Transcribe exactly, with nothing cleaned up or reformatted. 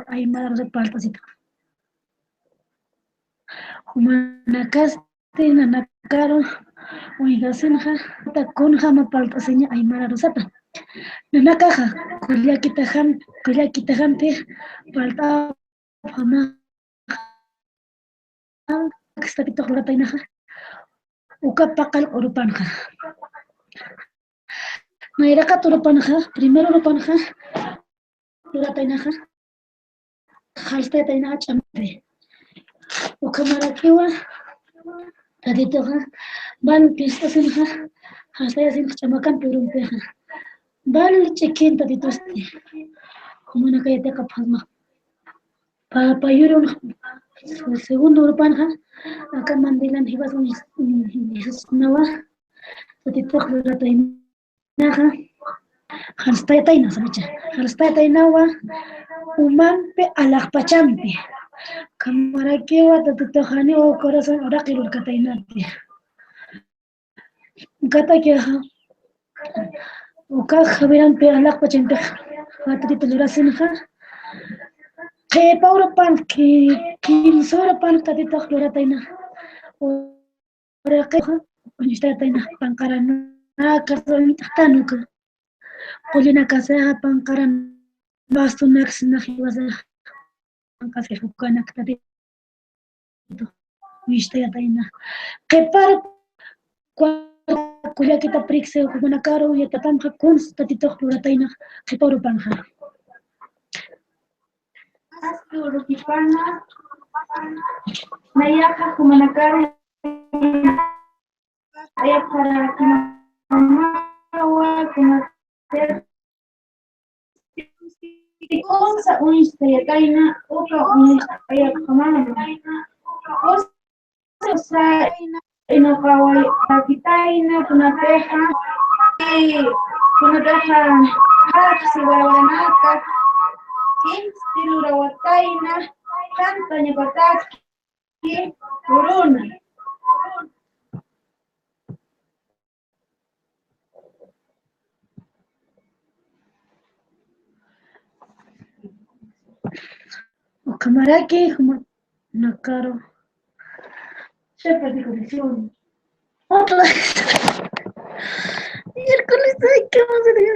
aymara arusat parlt'asita. Jumanakasti nanakaru uñjasinxa, kunjama parlt'asiña aymara arusata. Nanakaxa, kullakitaxam, kullakitaxampi parlt'apxama, tatitux lurataynaxa, uka paqallq urupanxa. Nayraqat urupanxa, primer urupanxa, lurataynaxa, jalstayataynaxa ch'ampi. Ukhamarakiwa, tatituxa, van pist'asinxa, jalstayasinxa ch'amakan pirumpixa. Van ch'ikin tatitusti. Jumanakayatiqa phalma. Pa, payurun, segundo urupanxa, aka mandilan jiwasan, mm, mm, nawa, tatitux luratayna. Naxa, jalstayatayna, samicha. Jalstayataynawa, umampi alaxpachampi. Ukhamarakiwa, tatituxaniwa, corazón uraqi lurkataynati. Ukatakixa, uka jawirampi alaxpachampi, tatitux lurasinxa. Qhipa urupan, ki, kimsa urupan tatitux luratayna. Uraqixa, uñstayatayna panqaranaka, uñt'axtan uka. Qullinakasixa panqaran, bastonakasina jiwasa. Panqaski ukanak tatitux uñstayatayna. Qhipar, kullakita priksi jumanakaru yatatamxa kuns tatitux luratayna qhipa urupanxa. Aski urukipana, nayaxa jumanakaru, ayapxarakimamawa, kunatix, kunsa uñstayatayna, uka uñstayapxamama. Usa, inuqaway rakitayna, kunatixa, kunatixa, jaqsi warwaranaka, kimsti lurawatayna, qantañapataki, uruna. Ukhamaraki, jumanakaru. Chepa de conexión. Otra vez. Miércoles, ay, ¿qué vamos a hacer?